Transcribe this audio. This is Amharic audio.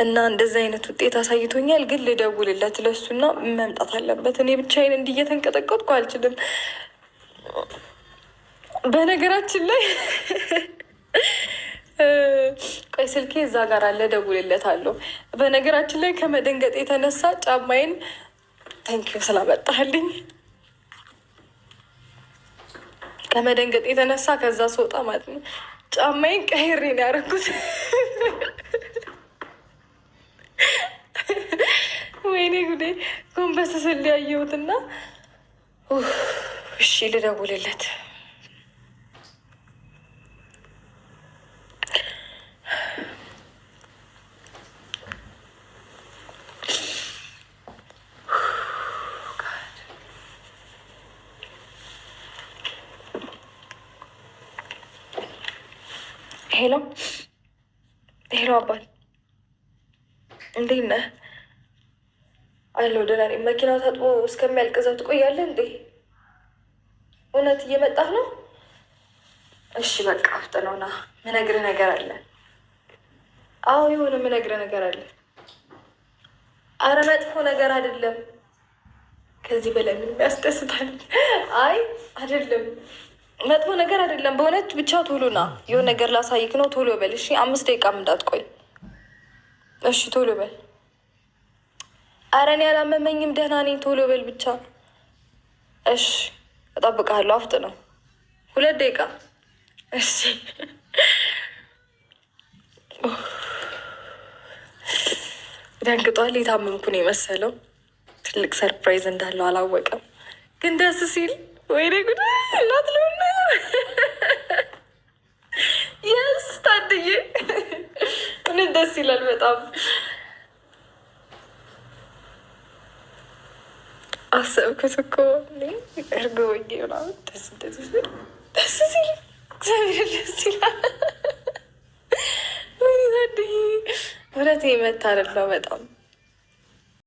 እና እንደዚህ አይነት ውጤት አሳይቶኛል። ግን ልደውልለት ለሱና መምጣት አለበት። እኔ ብቻዬን እንዲህ እየተንቀጠቀጥኩ አልችልም። በነገራችን ላይ ቆይ ስልኬ እዛ ጋር አለ፣ እደውልለታለሁ። በነገራችን ላይ ከመደንገጥ የተነሳ ጫማዬን፣ thank you ስላመጣህልኝ፣ ከመደንገጥ የተነሳ ከዛ ስወጣ ማለት ነው ጫማዬን ቀይሬ ነው ያደረኩት። ወይኔ ጉዴ! ጎንበስ ስል ያየሁትና፣ እሺ ልደውልለት። God. Hello hello፣ አባት እንዴት ነህ? አለሁ፣ ደህና ነኝ። መኪናው ታጥቦ እስከሚያልቅ እዛው ትቆያለህ እንዴ? እውነት እየመጣህ ነው? እሺ በቃ አፍጥነው ና፣ ምነግርህ ነገር አለ። አዎ፣ የሆነ ምነግርህ ነገር አለ። አረ መጥፎ ነገር አይደለም። ከዚህ በላይ ምንም ያስደስታል? አይ አይደለም፣ መጥፎ ነገር አይደለም። በእውነት ብቻ ቶሎ ና፣ የሆነ ነገር ላሳይክ ነው። ቶሎ በል እሺ። 5 ደቂቃም እንዳትቆይ እሺ። ቶሎ በል። አረ እኔ አላመመኝም፣ ደህና ነኝ። ቶሎ በል ብቻ። እሺ እጠብቅሃለሁ። አፍጥነው። 2 ደቂቃ። እሺ። ደንግጧል። የታመምኩ ነው የመሰለው። ትልቅ surprise እንዳለው አላወቀም። ግን ደስ ሲል፣ ወይኔ ጉድ፣ እናት ልሆን ነው። Yes ታድዬ፣ እውነት ደስ ይላል በጣም። አሰብኩት እኮ እርጎ ምናምን ደስ ደስ ሲል፣ ደስ ሲል፣ እግዚአብሔር ደስ ይላል። ወይኔ ታድዬ፣ እውነት መታደል ነው በጣም።